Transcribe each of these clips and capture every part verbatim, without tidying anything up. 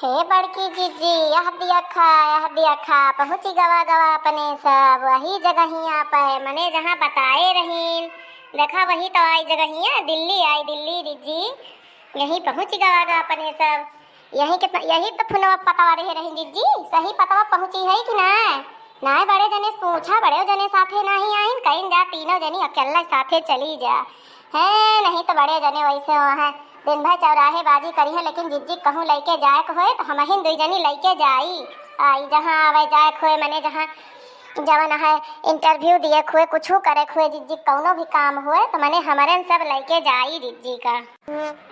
हे बड़की जिज्जी, यह दिया खा, यह दिया खा, पहुँची गवा गवा अपने सब वही जगहिया पे, मने जहाँ बताए रहीन। देखा वही तो आई जगहिया, दिल्ली आई दिल्ली जिज्जी, यहीं पहुँची गवा गवा अपने सब। यही के त-, यही तो फोनवा पतवा रहे रही जिज्जी, सही पतवा पहुँची है कि ना? नाय बड़े जने से पूछा, बड़े जने साथे नाही आइन, कहीं जा तीनों जनी अकेला साथे चली जा। हैं, नहीं तो बड़े जने वैसे हो हैं, दिन भर चौराहे बाजी करी है, लेकिन जिज्जी कहूँ लइके जाए के होए तो हमहिन दुई जनी लइके जाई। आई जहाँ आवे जाए के होए, मने जहाँ जवन है interview दिए के होए, कुछू करे के होए, जिज्जी कौनो भी काम होए तो मने हमरन सब लइके जाई जिज्जी का।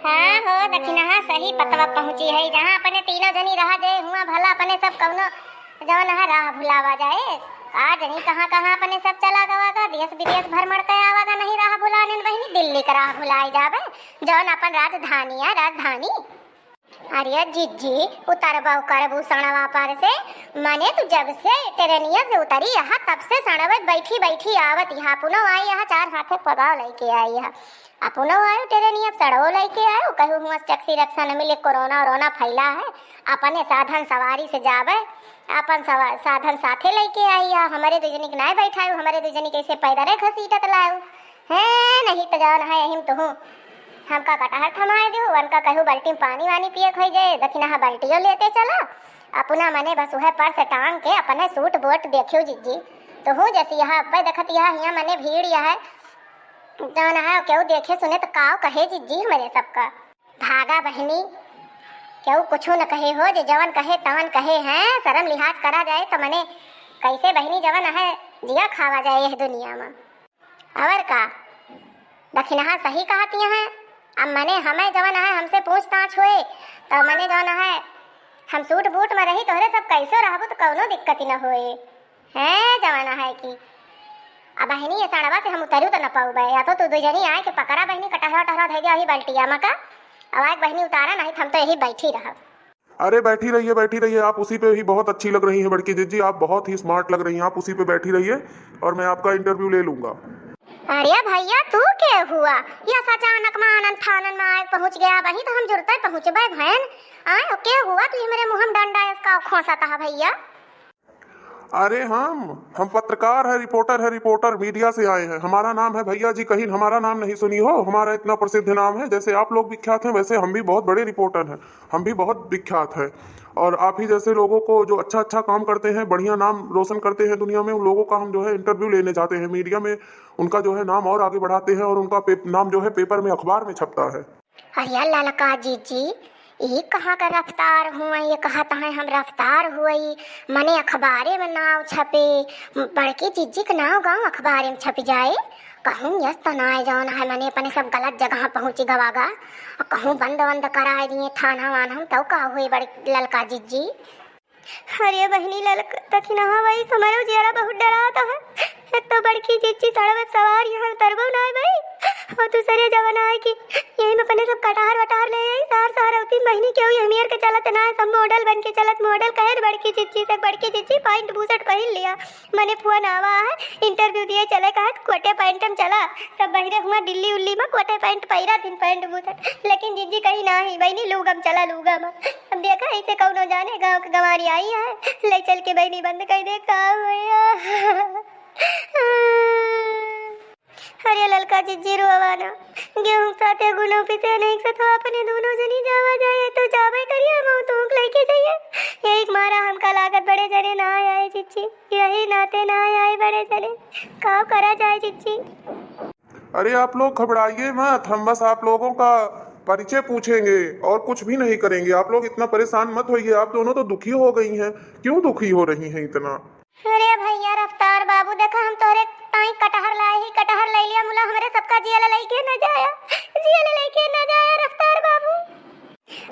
हाँ हो दखिनहा, सही पतवा पहुँची है, जहाँ अपने तीनों जनी रहा जाए हुआ भला अपने सब कौनो जवन है राह भुलावा जाए। का जनी कहाँ कहाँ अपने सब चला गवा गा, देश विदेश भ्रमण के आवा गा, नहीं राह भुलाने बहिनी, दिल्ली के राह भुलाई जावे, जवन अपन राजधानी है, राजधानी। अरे जिज्जी, उतरबो करबू सड़वा पर से, मने तू जब से ट्रेनिया से उतरी यहाँ तब से सड़वे बैठी बैठी आवत यहाँ, पुनो आई यहाँ चार हाथे पगाव लइके आई यहाँ। अपनो आयो ट्रेनिया पे सड़ो लइके आयो, कहू हुआ टैक्सी रिक्शा न मिले, कोरोना वोरोना फैला है, अपने साधन सवारी से जावे, अपन सवा-, साधन साथे लइके आई है। हमरे दुजनी के नाय बैठायो, हमरे दुजनी कैसे पैदल घसीटत लायो। हैं, नहीं तो जवन है यही में तुहू हमका कटहर थमाए दियो, उनका कहू बाल्टी में पानी वानी पिए खोई जाए, दखिनहा बाल्टियो लेते चला। अपना मने बस उहे पर्स टांग के अपने सूट बूट देखियो जिज्जी। तुहू जैसी यह अब्बे देखत यह हिया मने भीड़ यह है, जवन है केहू देखे सुने त काव कहे जिज्जी हमरे सबका। भागा बहिनी, केहू कुछू न कहे हो, जे जवन कहे तवन कहे हैं, शर्म लिहाज करा जाए त मने कैसे बहिनी जवन है जिया खावा जाए यह दुनिया में। और का दखिनहा सही कहत यह है। अब मने हमें जवन है हमसे पूछताछ होए त मने जवन है हम सूट बूट में रही, तोहरे सब कैसो रहबू त कौनो दिक्कत न होए। हैं, जवाना है कि अब बहिनी, ये सड़वा से हम उतरू तो न पाउबे, या तो तू दुई जनी आए के पकड़ा बहिनी, कटहरा उटहरा धइ दिया वही बाल्टिया में का, अब आए के बहिनी उतारा, नहीं तो हम तो यही बैठी रहब। अरे बैठी रहिए, बैठी रहिए, आप उसी पे ही बहुत अच्छी लग रही हैं बड़की जिज्जी, आप बहुत ही स्मार्ट लग रही हैं, आप उसी पे बैठी रहिए और मैं आपका इंटरव्यू ले लूँगा। अरे भैया, तू के हुआ? यस अचानक में आनन फानन में आए पहुँच गया, वही तो हम जुरते पहुँचबे भैन। आए, के हुआ तू हमरे मुँह में डंडा इसका खोसत है भैया? अरे हम, हम पत्रकार है, रिपोर्टर है, रिपोर्टर मीडिया से आए हैं। हमारा नाम है भैया जी कहीन, हमारा नाम नहीं सुनी हो? हमारा इतना प्रसिद्ध नाम है, जैसे आप लोग विख्यात हैं वैसे हम भी बहुत बड़े रिपोर्टर हैं, हम भी बहुत विख्यात हैं। और आप ही जैसे लोगों को जो अच्छा अच्छा काम करते हैं, बढ़िया नाम रोशन करते हैं दुनिया में, उन लोगों का हम जो है इंटरव्यू लेने जाते हैं मीडिया में, उनका जो है नाम और आगे बढ़ाते हैं और उनका पे-, नाम जो है पेपर में, अखबार में छपता है। अरे ललका जिज्जी, ई कहाँ का रफ्तार हुआ? ये कहत हैं हम रफ्तार हुई, मने अखबारे में नाव छपे, बड़की जिज्जी के नाव गाँव अखबारे में छप जाए। कहूँ यस तो नाय जौन है, मने अपने सब गलत जगह पहुँची गवा गा, कहूँ बंद वंद कराए दिए थाना वाना, तो का हुई बड़ ललका जिज्जी? अरे बहिनी ललक, तखिनहा वही हमरो जियरा बहुत डरात है। एक तो बड़की जिज्जी सड़वे पे सवार यहाँ उतरबो ना है भाई, और दूसरे जवन है कि यही में अपने सब कटहर वटहर ले आई, सार सार होती बहिनी केहू ये हमियर के चलत ना है, सब मॉडल बन के चलत, मॉडल कहे न बड़की जिज्जी से, बड़की जिज्जी पैंट बुशर्ट पहिन लिया, मने फोन आवा है, इंटरव्यू दिए चले कहा कोटे पैंट में चला, सब बहिरे हुआ दिल्ली उल्ली में कोटे पैंट पहिरा दिन पैंट बुशर्ट, लेकिन जिज्जी कही ना ही बहिनी लूगा में चला लूगा में। अब देखा ऐसे कौनो जाने गाँव के गंवारी आई है, ले चल के बहिनी बंद कर दे का होया। अरे ललका जिज्जी रोवा ना, गेहूं के साथे गुनो पिसे नहीं सथवा अपने दोनों जनी जावा जाए तो जावे करिया मऊ तोंक लेके जाइए। यही के मारा हमका लागत बड़े जने ना आए जिज्जी, यही नाते ना आए बड़े जने, का करा जाए जिज्जी? अरे आप लोग घबराइए मत, हम बस आप लोगों का परिचय पूछेंगे और कुछ भी नहीं करेंगे। आप लोग इतना परेशान मत होइए, आप दोनों तो दुखी हो गई हैं, क्यों दुखी हो रही हैं इतना? अरे भैया रफ्तार बाबू, देखा हम तोहरे ताई कटहर लाए ही, कटहर ले लिया मुला, हमरे सबका जिया लइके न जाया, जिया लइके न जाया रफ्तार बाबू।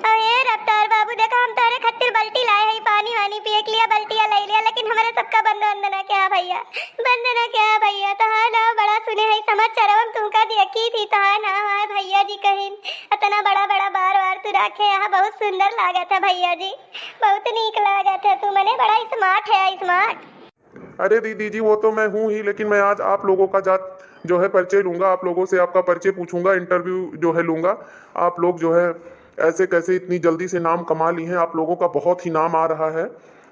अरे रफ्तार बाबू, देखा हम तोहरे खातिर बाल्टी लाए ही, पानी वानी पिए के लिए बाल्टिया ले लिया, लेकिन हमरे सबका बंद वंद ना क्या भैया, बंद ना क्या भैया, तोहार नाव बड़ा सुने ही समाचार हम तुमका देखी थी, तोहार नाव है भैया जी कहिन, इतना बड़ा बड़ा बार बार तू रखे यहाँ, बहुत सुंदर लागत है भैया जी, बहुत नीक लागत है तू, मने बड़ा स्मार्ट है, स्मार्ट। अरे दीदी जी, वो तो मैं हूँ ही, लेकिन मैं आज आप लोगों का जात जो है परिचय लूँगा, आप लोगों से आपका परिचय पूछूँगा, इंटरव्यू जो है लूँगा। आप लोग जो है ऐसे कैसे इतनी जल्दी से नाम कमा ली हैं। आप लोगों का बहुत ही नाम आ रहा है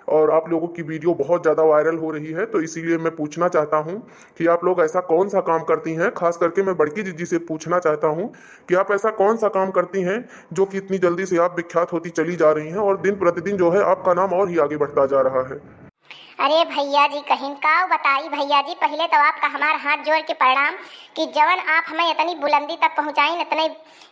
और आप लोगों की वीडियो बहुत ज़्यादा वायरल हो रही है, तो इसीलिए मैं पूछना चाहता हूँ कि आप लोग ऐसा कौन सा काम करती हैं। खास करके मैं बड़की जिज्जी से पूछना चाहता हूँ कि आप ऐसा कौन सा काम करती हैं जो कि इतनी जल्दी से आप विख्यात होती चली जा रही हैं और दिन प्रतिदिन जो है आपका नाम और ही आगे बढ़ता जा रहा है। अरे भइया जी, कहिन काउ बताई भइया जी, पहिले तो आपका हमार हाथ जोड़ के प्रणाम कि जवन आप हमें इतनी बुलंदी तक पहुँचाइन, इतने,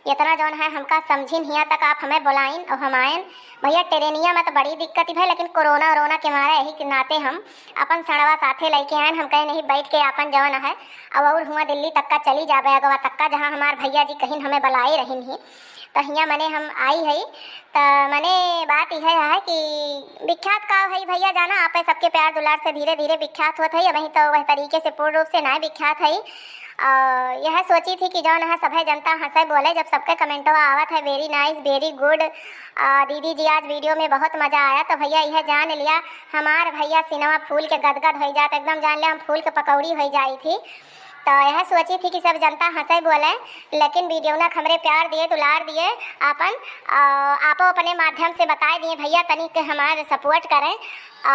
इतना जवन है हमका समझिन, हियाँ तक आप हमें बुलाइन और हम आएन। भइया, ट्रेनिया में तो बड़ी दिक्कत ही भई, लेकिन कोरोना वोरोना के मारे यही के नाते हम अपन सड़वा साथे लइके आएन। हम कहे नहीं, बैठ के आपन जवन है अब और हुआँ दिल्ली तक का चली जाबे, अगवा तक का, जहाँ हमार भइया जी कहिन हमें बुलाए रहिन ही, तो हियाँ मने हम आई है। त मने बात यह है कि विख्यात का है भइया, जाना, आप सबके प्यार दुलार से धीरे धीरे विख्यात होत है। अबहीं तो वह तरीके से पूर्ण रूप से ना विख्यात है। और यह सोची थी कि जौन है सभे जनता हंसे बोले, जब सबके कमेंटवा आवत है very nice, very good, आ, दीदी जी आज वीडियो में बहुत मजा आया, तो भइया यह जान लिया हमार भइया सिनवा फूल के गदगद हो जात, एकदम जान लिया हम फूल के पकौड़ी हो जाई थी। तो यह सोची थी कि सब जनता हंसे बोले, लेकिन वीडियो ना हमरे प्यार दिए, दुलार दिए, आपन, आ, आपो अपने माध्यम से बताए दिए भइया, तनिक हमार सपोर्ट करें। आ,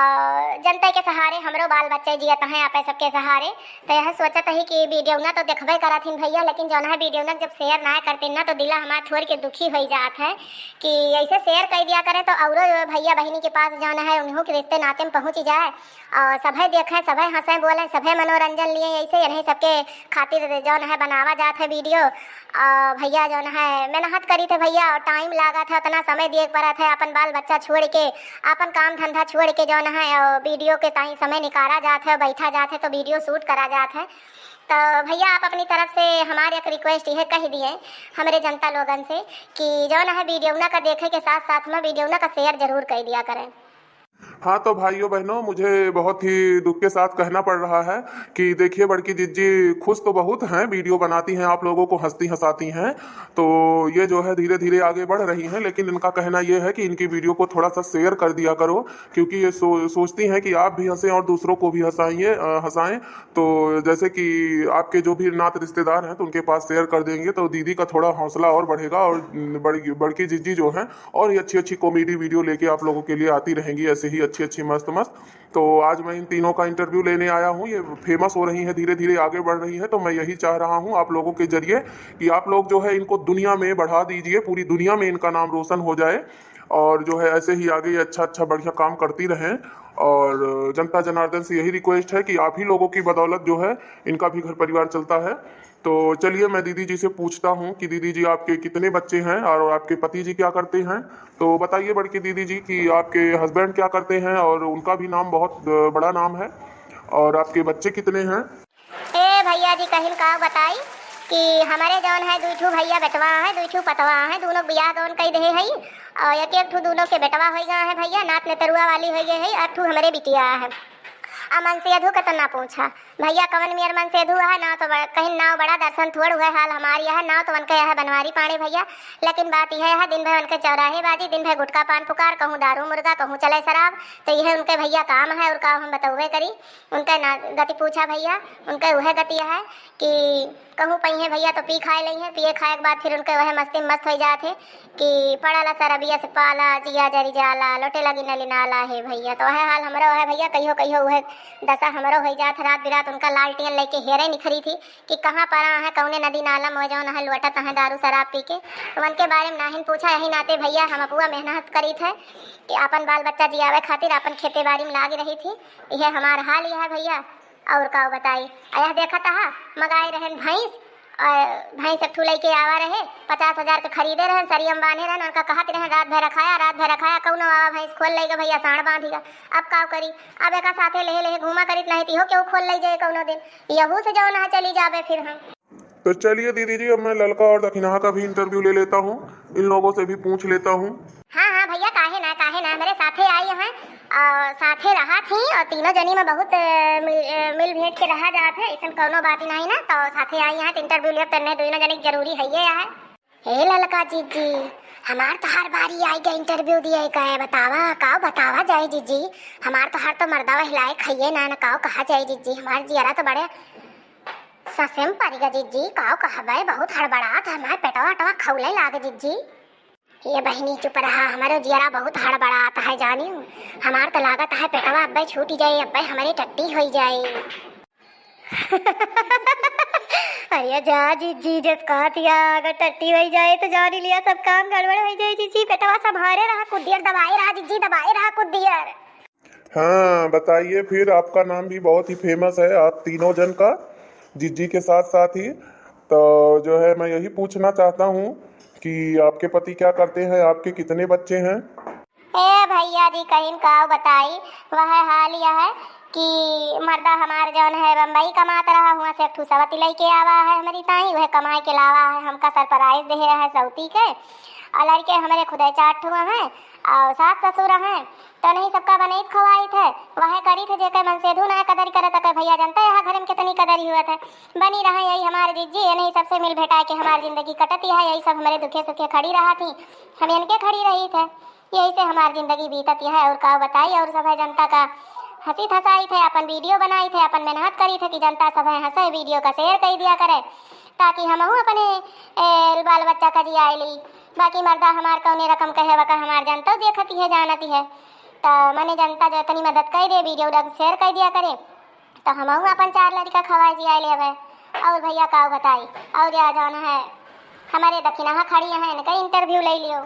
जनता के सहारे हमरो बाल बच्चे जियत हैं, आप सबके सहारे। तो यह सोचत ही कि वीडियो ना तो देखबे करत हिन भइया, लेकिन जौन है वीडियो ना जब शेयर ना करते ना तो दिला हमार थोड़ के दुखी हो जात है कि ऐसे शेयर कर दिया करें तो औरो भइया बहिनी के पास जौन है उन्हों के रिश्ते नाते में पहुँच जाए। और सभे देखे, सभे हंसे बोले, सभे मनोरंजन लिए, ऐसे इन्हें सबके खातिर जौन है बनावा जात है वीडियो। और भइया जौन है मेहनत करी थे भइया, और टाइम लागत है, उतना समय दिए के पड़त है, अपन बाल बच्चा छोड़ के, अपन काम धंधा छोड़ के जौन है और वीडियो के ताई समय निकाला जात है, बैठा जात है तो वीडियो शूट करा जात है। तो भइया आप अपनी तरफ से हमारे एक रिक्वेस्ट यह कह दिए हमरे जनता लोगन से कि जौन है वीडियो ना का देखे के साथ साथ में वीडियो ना का शेयर जरूर कर दिया करें। हाँ, तो भाइयों बहनों, मुझे बहुत ही दुख के साथ कहना पड़ रहा है कि देखिए, बड़की जिज्जी खुश तो बहुत हैं, वीडियो बनाती हैं, आप लोगों को हंसती हंसाती हैं, तो ये जो है धीरे धीरे आगे बढ़ रही हैं, लेकिन इनका कहना ये है कि इनकी वीडियो को थोड़ा सा शेयर कर दिया करो, क्योंकि ये सो, सोचती हैं कि आप भी हंसें और दूसरों को भी हंसाइए, अ, हंसाएं। तो जैसे कि आपके जो भी नात रिश्तेदार हैं, तो उनके पास शेयर कर देंगे, तो दीदी का थोड़ा हौसला और बढ़ेगा और बड़की, बड़की जिज्जी जो हैं, और ही अच्छी अच्छी कॉमेडी वीडियो लेके आप लोगों के लिए आती रहेंगी, ऐसे ही अच्छी अच्छी मस्त मस्त। तो आज मैं इन तीनों का इंटरव्यू लेने आया हूँ। ये फेमस हो रही हैं, धीरे धीरे आगे बढ़ रही हैं, तो मैं यही चाह रहा हूँ आप लोगों के जरिए कि आप लोग जो है इनको दुनिया में बढ़ा दीजिए, पूरी दुनिया में इनका नाम रोशन हो जाए और जो है ऐसे ही आगे ये अच्छा अच्छा बढ़िया काम करती रहें। और जनता जनार्दन से यही रिक्वेस्ट है कि आप ही लोगों की बदौलत जो है इनका भी घर परिवार चलता है। तो चलिए, मैं दीदी जी से पूछता हूँ कि दीदी जी, आपके कितने बच्चे हैं और आपके पति जी क्या करते हैं? तो बताइए बड़की दीदी जी कि आपके हस्बैंड क्या करते हैं और उनका भी नाम बहुत, अ, बड़ा नाम है, और आपके बच्चे कितने हैं? ए भइया जी, कहिन का बताई कि हमरे जौन है दुई ठू भइया बेटवा है, दुई ठू पतवा है, दोनों बियाह गौन कई देहे है और एक एक ठू दोनों के बेटवा होइ गए हैं भइया, नात नेतरुआ वाली होइ गए है, एक ठू हमरे बिटिया है। आ मनसेधु के तो ना पूछा भइया, कवन मेर मनसेधु है, नाव तो बड़-, कहिन नाव बड़ा, दर्शन थोड़ हुए, हाल हमार यह है, नाव तो उनके यह है बनवारी पाड़े भइया। लेकिन बात यह है, दिन भर उनके चौराहे बाजी, दिन भर गुटखा पान पुकार, कहूँ दारू मुर्गा, कहूँ चले शराब, तो यह उनके भइया काम है और का हम बतौबे करी। उनके ना गति पूछा भइया, उनके वह गति यह है कि कहूँ पइहें भइया तो पी खाए लइहें, पिए खाए के बाद फिर उनके वह मस्ती में मस्त होइ जात है कि पड़ला सरबिया से पाला, जिया जरि जाला, लोटे लगी नली नाला। हे भइया, तो वह हाल हमरो है भइया, कहियो कहियो वह दशा हमरो होइ जात है। रात बिरात उनका लालटेन लेके हेरे निखरी थी कि कहाँ पड़ा है, कौने नदी नाला में जौन है लोटत है दारू शराब पी के। तो उनके बारे में नाहिन पूछा, यही नाते भइया हम अपुआ मेहनत करी थे कि आपन बाल बच्चा जियावे खातिर आपन खेते बाड़ी में लागी रही थी। यह हमार हाल यह है भइया। और का बताई, अयह देखत हा, मगाए रहन भैंस, और भैंस एक ठू लइके आवा रहे, पचास हजार के खरीदे रहन, सरियम बांधे रहन, उनका कहत रहन, "रात भर रखाया, रात भर रखाया, कौनो आवा भैंस खोल लइके भइया साँड़ बांधिया।" अब का करी, अब एका साथे लेहे लेहे घूमा करित, नहीं तो इहो केहू खोल लइ जाए कौनो दिन, यहू से जौन है चली जाबे फिर हम। तो चलिए दीदी जी, अब मैं ललका और दखिनहा का भी इंटरव्यू ले लेता हूँ, इन लोगों से भी पूछ लेता हूँ। हाँ, हाँ भइया, काहे ना, काहे ना, हमरे साथे आई हैं और साथे रहा थी और तीनों जनी में बहुत, अ, मिल, अ, मिल भेंट के रहा जात है, ऐसन कौनो बात ही नहीं ना, तो साथे आई हैं तो इंटरव्यू लेब, तन्ने दोनों जनी के जरूरी है ये है। हे ललका जिज्जी, हमार तो हर बारी आई के इंटरव्यू दिए का है, बतावा, का बतावा जाए जिज्जी, हमार तो हर तो मर्दावा हिलाए खाइए ना, ना काव कहा जाए जिज्जी, हमार जियरा तो बड़े ससेम परिगा जिज्जी, काव कहबे, बहुत हड़बड़ात है, हमार पेटवा अटवा खौले लागे जिज्जी। ये बहिनी चुप रहा, हमरो जियरा बहुत हड़बड़ात है जानियो। हमार त लागत है पेटवा अब्बे छूटी जाए, अब्बे हमरे टट्टी होई जाए। अरे जा जिज्जी, जस कहत हिया, अगर टट्टी होई जाए तो जानी लिया सब काम गड़बड़ होई जाए जिज्जी। पेटवा संभारे रहा कुछ देर, दबाए रहा जिज्जी, दबाए रहा कुछ देर। हाँ, बताइए फिर, आपका नाम भी बहुत ही famous है, आप तीनों जन का, जिज्जी के साथ साथ ही। तो जो है, मैं यही पूछना चाहता हूँ कि आपके पति क्या करते हैं, आपके कितने बच्चे हैं? ए भैया जी, कहिन काव बताई, वह हाल यह है कि मर्दा हमार जौन है बम्बई कमात रहा, हुआँ से एक ठू सवती लइके आवा है हमरी ताई, वह कमाए के लावा है, हमका surprise दे है सौती के। और लड़के हमरे खुदे चार ठू हैं और सास ससुर हैं, तो नहीं सबका बनैत खवाइत है, वह करी थे जेकर मन से धुन आए कदर करे, तके भैया जानते हैं घर में कितनी कदर हुआ था। बनी रहा यही हमार जिज्जी, ये नहीं सबसे मिल भेटा के हमार जिंदगी कटती है, यही सब हमरे दुखे सुखे खड़ी रहा थी, हम इनके खड़ी रही थे। यही से हमार जिंदगी बीतत है और का बताई, और सब है जनता का हंसी थसाई थे, अपन video बनाई थे, अपन मेहनत करी थे कि जनता सब है हंसे, video का share कर दिया करे, ताकि हमहू अपने, ए, बाल बच्चा का जियाए ली। बाकी मर्दा हमार कौने रकम कहे वका हमार जनता देखती है, जानती है। त मने जनता जो इतनी मदद कर दे, video उधर share कर दिया करे, तो हमहू अपन चार लड़का खवाए जियाए लेवे। और भैया का बताई, और या जौन है हमारे दखिनहा खड़ी हैं, इनका interview ले लियो।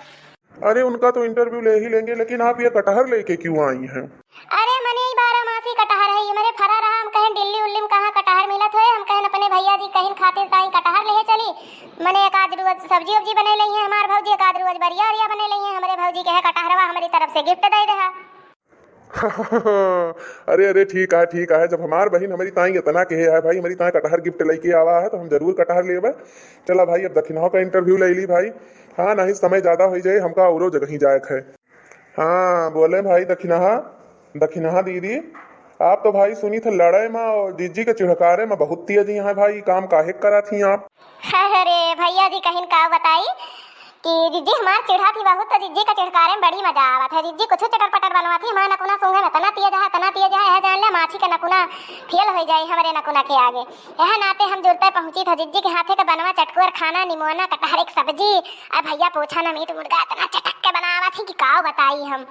अरे, उनका तो interview ले ही लेंगे, लेकिन आप ये कटहर लेके क्यों आई हैं? अरे, मने ई बारह मासी कटहर है, ये मने फरा रहा। हम कहें दिल्ली उल्ली में कहाँ कटहर मिलत होए, हम कहें अपने भैया जी कहिन खातिर ताई कटहर ले चली। मने एक आध रोज सब्जी उब्जी बने लई है हमार भौजी, एक आध रोज बरिया उरिया बने लई है हमरे भौजी के है कटहरवा, हमारी तरफ से gift दे दे है। अरे, अरे, ठीक है, ठीक है, जब हमार बहिन हमारी ताई इतना कहे है भाई, हमारी ताई कटहर gift लेके आवा है, तो हम जरूर कटहर लेबे। चला भाई, अब दखिनहा का interview ले ली भाई। हाँ, नहीं समय ज्यादा हो जाए, हमका औरो जगह ही जाए है। हाँ, बोले भाई दखिनहा, दखिनहा दीदी, आप तो भाई सुनी थे लड़े में और जिज्जी के चिढ़कारे में बहुत तेज ही हैं भाई, काम काहे करा थी आप? अरे भैया जी, कहिन का बताई कि जिज्जी हमार चिढ़ा थी बहुत, तो जिज्जी का चिढ़कारे में बड़ी मजा आवत है। जिज्जी कुछ चटर पटर बनवा थी, हमार नकुना सूंघे में इतना तेज है, इतना तेज है, यह जान ले माछी का नकुना फेल हो जाए हमारे नकुना के आगे। यह नाते हम जुरते पहुंची था जिज्जी के हाथे का बनवा चटकुअर खाना, निमोना, कटहर एक सब्जी। अब भैया पूछा ना, मीट मुर्गा इतना चटक के बनावा थी कि का बताई हम।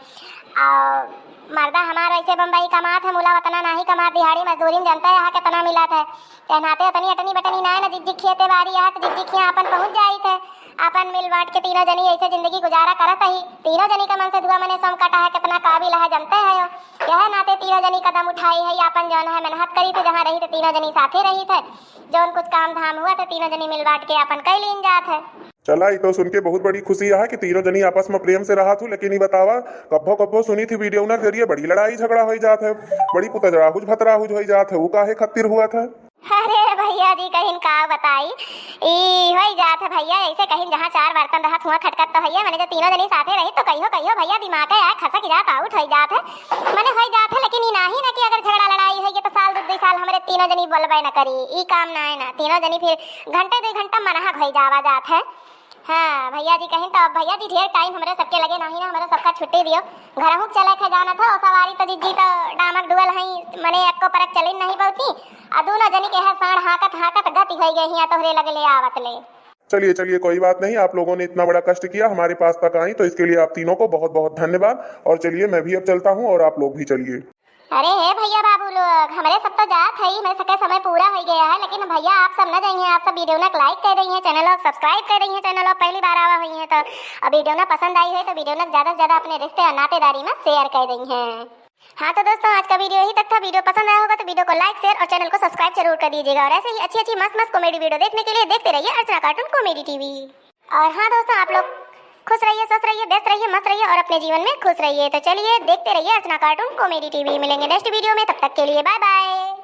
और मर्दा हमार वैसे बम्बई कमात है, मुला उतना नाही कमात, दिहाड़ी मजदूरी में जनता यहाँ कितना मिलत है। ते नाते उतनी अटनी बटनी ना है ना, जिज्जी खेते बाड़ी है, तो जिज्जी खिया अपन पहुँच जाइत है। अपन मिल बांट के तीनों जनी ऐसे जिंदगी गुजारा करत ही। तीनों जनी का मन से दुआ मने सम कटा है, कितना काबिल है, जनते है हो। यह नाते तीनों जनी कदम उठाई है, अपन जौन है मेहनत करी थे, जहाँ रही थे तीनों जनी साथे रही थे, जौन कुछ काम धाम हुआ थे, तीनों जनी मिल बांट के अपन कई लीन जात है। चला, ई तो सुन के बहुत बड़ी खुशी है कि तीनों जनी आपस में प्रेम से रहा थू, लेकिन ई बतावा, कब्बो कब्बो सुनी थी video ना के जरिए बड़ी लड़ाई झगड़ा होई जात है, बड़ी पुतजड़ाहुज भतराहुज होई जात है, वो काहे खातिर हुआ था? अरे भैया जी, कहिन का बताई, ई होई जात है भैया, ऐसे कहिन जहाँ चार बर्तन रहत हुआ खटकत तो भैया, मने जो तीनों जनी साथे रही तो कहियो कहियो भैया दिमाग है यार खसक जात, out होई जात है, मने होई जात है, लेकिन ई नाही ना कि अगर झगड़ा लड़ाई होई तो साल दो, दो साल हमरे तीनों जनी बोलबे न करी, ई काम ना है ना, तीनों जनी फिर घंटे दो घंटा मनहक होई जावा जात है। हाँ, भैया जी कहिन तो अब भैया जी ढेर time हमरे सबके लगे नाही ना, हमरे सबका छुट्टी दियो। घरहू के चले के जाना था, और सवारी तो जिज्जी तो डामक डुअल हई, मने एक्को परक चलिन नहीं बहुती। आ दूनो जनी के है साँड़ हाँकत हाँकत गति होई गई हिया तोहरे लगे ले आवत ले। चलिए, चलिए, कोई बात नहीं, आप लोगों ने इतना बड़ा कष्ट किया, हमारे पास तक आई, तो इसके लिए आप तीनों को बहुत बहुत धन्यवाद। और चलिए, मैं भी अब चलता हूँ और आप लोग भी चलिए। अरे हे भैया बाबू लोग, हमरे सब तो जात है, हमरे सबके समय पूरा हो गया है, लेकिन भैया आप सब न जाइए, आप सब video ना like कर दइहे, channel को subscribe कर दइहे, channel को पहली बार आवा हुई है तो, और video ना पसंद आई है तो video ना ज्यादा से ज्यादा अपने रिश्ते और नातेदारी में share कर दइहे। हाँ तो दोस्तों, आज का video यही तक था। Video पसंद आया होगा तो video को like, share और channel को subscribe जरूर कर दीजिएगा, और ऐसे ही अच्छी अच्छी मस्त मस्त comedy video देखने के लिए देखते रहिए अर्चना Cartoon Comedy TV। और हाँ दोस्तों, आप लोग खुश रहिए, स्वस्थ रहिए, व्यस्त रहिए, मस्त रहिए और अपने जीवन में खुश रहिए। तो चलिए देखते रहिए अर्चना Cartoon Comedy TV। मिलेंगे next video में, तब तक के लिए bye bye।